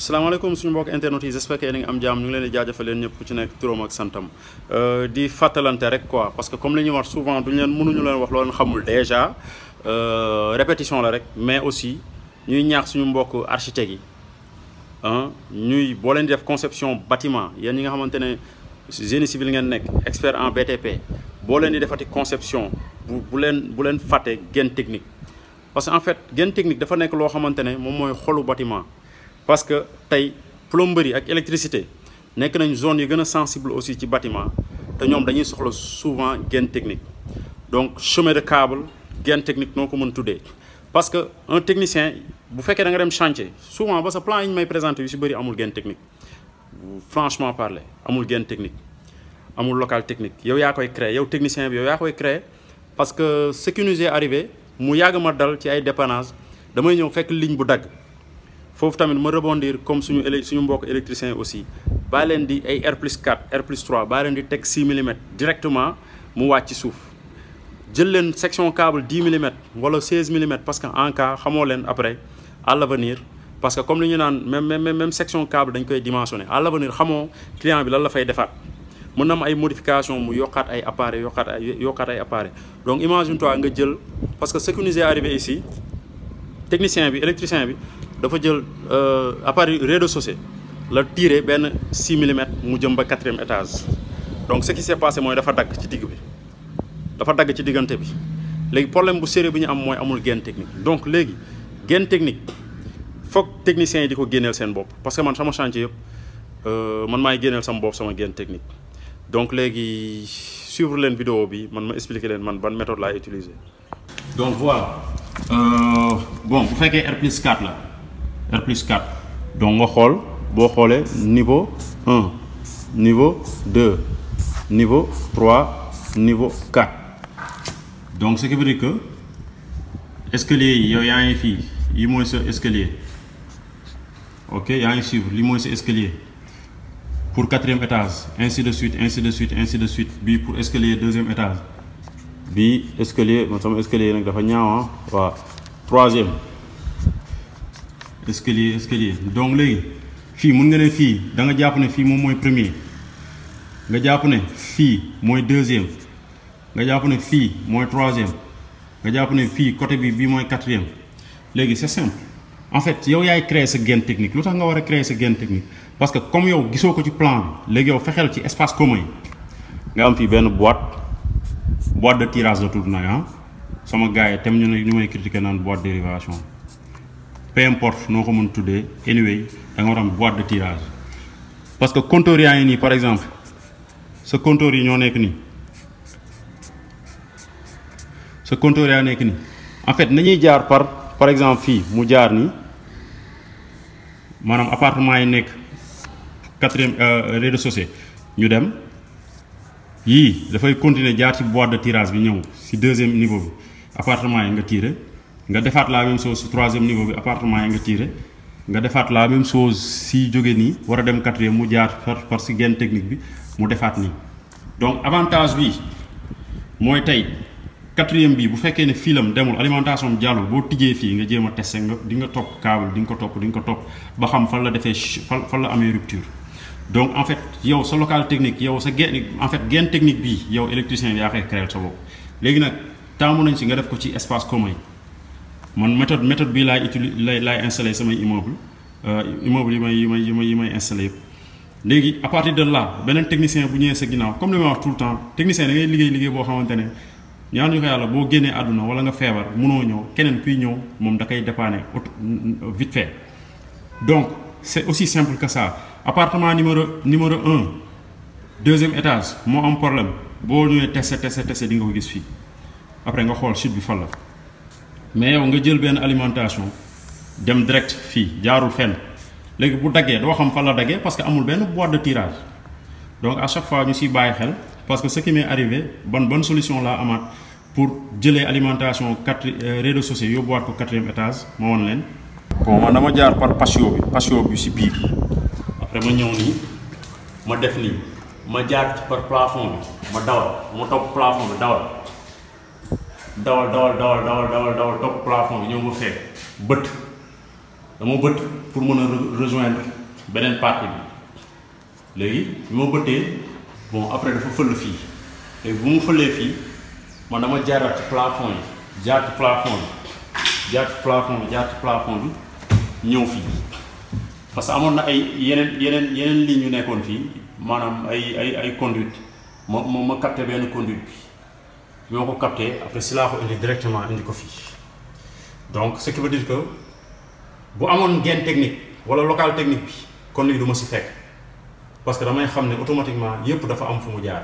salaamaaleykum suñu mbokk internet yi j'espère que yéen a ngi am jàmm ñu ngi leen di jaajëfal leen ñëpp ku ci nekk turam ak santam di fàttalante rek quoi parce que comme li ñuy wax souvent mënuñu leen wax loo leen xamul déjà répétition la rek mais aussi ñuy ñaax suñu mbokk architectes yi ñuy boo leen di def conception bâtiment yéen ñi nga xamante ne génie civil ngeen nekk expert en BTP boo leen di defati conception bu leen fàtte gain technique parce que en fait gain technique dafa nekk loo xamante ne moom mooy xolu bâtiment parce que tey plomberie ak électricité nekk nañ zone yi gën a sensible aussi ci bâtiment te ñoom dañuy soxla souvent gain technique donc chemin de câble gain technique noo ko mën tuddee parce que un technicien bu fekkee da nga dem chantier souvent ba sa plan yi ñu may présenté yu si bëri amul gain technique franchement parler amul gain technique amul local technique yow yaa koy créer yow technicien bi yow yaa koy créer parce que ce qui nous est arrivé mu yàgg ma dal ci ay dépannage damay ñëw fekk ligne bu dagg foofu tamit ma rebondir comme suñu mbokk électricien aussi baa leen di ay R+4 R+3 baa leen di teg 6 mm directement mu wàcc ci suuf jël leen section câble 10 mm wala 16 mm parce que en cas xamoo leen après à l'avenir parce que comme li ñu naan même section câble dañ koy dimensionner à l'avenir xamoo client bi lan la fay defaat mën na am ay modification mu yokkaat ay appareil yokkaat ay appareil donc imagine toi nga jël parce que ce qui nous est arrivé ici technicien bi électricien bi dafa jël appareil rez-de-chaussée la tiré benn 6 mm mu jëm ba 4e étage donc ce qui s'est passé mooy dafa dagg ci digg bi dafa dagg ci diggante bi léegi problème bu sérieux bi ñu am mooy amul gain technique donc léegi gain technique foog techniciens yi di ko génneel seen bopp parce que man sama chantier yëpp man maay génneel sama bopp sama gain technique donc léegi suivre leen vidéo bi man ma expliquer leen man ban méthode laay utiliser. donc voilà bon bu fekkee R+4 la. R+4 donc nga xool boo xoolee niveau 1 niveau 2 niveau 3 niveau 4 donc ce qui veut dire que escalier yi yow yaa ngi fii yi mooy sa escalier ok yaa ngi suivre li mooy sa escalier pour 4e étage ainsi de suite ainsi de suite ainsi de suite bii pour escalier 2e étage bii escalier man sama escalier nag dafa ñaaw waaw 3e escalier donc léegi fii mun nga ne fii da nga jàpp ne fii moom mooy premier nga jàpp ne fii mooy 2e nga jàpp ne fii mooy 3e nga jàpp ne fii côté bi bii mooy 4e léegi c'est simple en fait yow yaay créer sa gain technique lu tax nga war a créer sa gain technique parce que comme yow gisoo ko ci plan bi léegi yow fexeel ci espace commun yi nga am fii benn boîte de tirage la tudd nag sama gars yi tam ñu may critiquer naan boîte dérivation peu importe noo ko mën tuddee anyway da nga war am boîte de tirage parce que compteur yaa ngi nii par exemple sa compteur yi ñoo nekk nii sa compteur yaa nekk nii en fait nañuy jaar par exemple fii mu jaar nii maanaam appartement yi nekk 4e rez-de-chaussée ñu dem yii dafay continuer jaar ci boîte de tirage bi ñëw ci 2e niveau bi appartement yi nga tiré nga defaat la même chose ci 3e niveau bi appartement yi nga tiré nga defaat la même chose si jóge nii war a dem 4e mu jaar par ci gain technique bi mu defaat nii donc avantage bi mooy tey 4e bi bu fekkee ne filam demul alimentation bi jàllul boo tijjee fii nga jéem a testé nga di nga topp câble di nga ko topp ba xam fan la defee fan la amee rupture donc en fait yow sa local technique yow sa gain en fait gain technique bii yow électricien bi yaa koy créer sa bopp léegi nag taamu nañ si nga def ko ci espace commun yi man méthode bii laay installé samay immeuble yi may installé yëpp léegi à partir de là beneen technicien bu ñëwee sa ginnaaw comme li may wax tout le temps technicien da ngay liggéey boo xamante ne ñaan ñu ko yàlla boo génnee àdduna wala nga feebar mënoo ñëw keneen kuy ñëw moom da koy dépanner vite fait donc c'est aussi simple que ça appartement numéro 1 2e étage moo am problème boo ñëwee testé di nga ko gis fii après nga xool chute bi fan la mais yow nga jël benn alimentation dem direct fii jaarul fenn léegi bu daggee doo xam fan la daggee parce que amul benn boîte de tirage donc à chaque fois ñu siy bàyyi xel parce que ce qui m'est arrivé bonne solution laa amaat pour jëlee alimentation rez-de-chaussée yóbbuwaat ko 4e étage ma won leen. bon man dama jaar par patio bi si biir après ma ñëw nii ma def nii ma jaar ci par plafond bi ma dawal ma topp plafond bi dawal topp plafond bi ñëw ma fekk bët dama bët pour mën a rejoindre beneen partie bi léegi bi ma bëttee bon après dafa fël fii léegi bu mu fëlee fii man dama jaaraat ci plafond yi jaar ci plafond bi jaar ci plafond bi jaar ci plafond bi ñëw fii parce que amoon na ay yeneen lignes yu nekkoon fii maanaam ay conduite ma capté benn conduite bi ma ko capté après si laa ko indi directement indi ko fii donc ce qui veut dire que bu amoon gain technique wala local technique bi kon lii du ma si fekk parce que damay xam ne automatiquement yépp dafa am fu mu jaar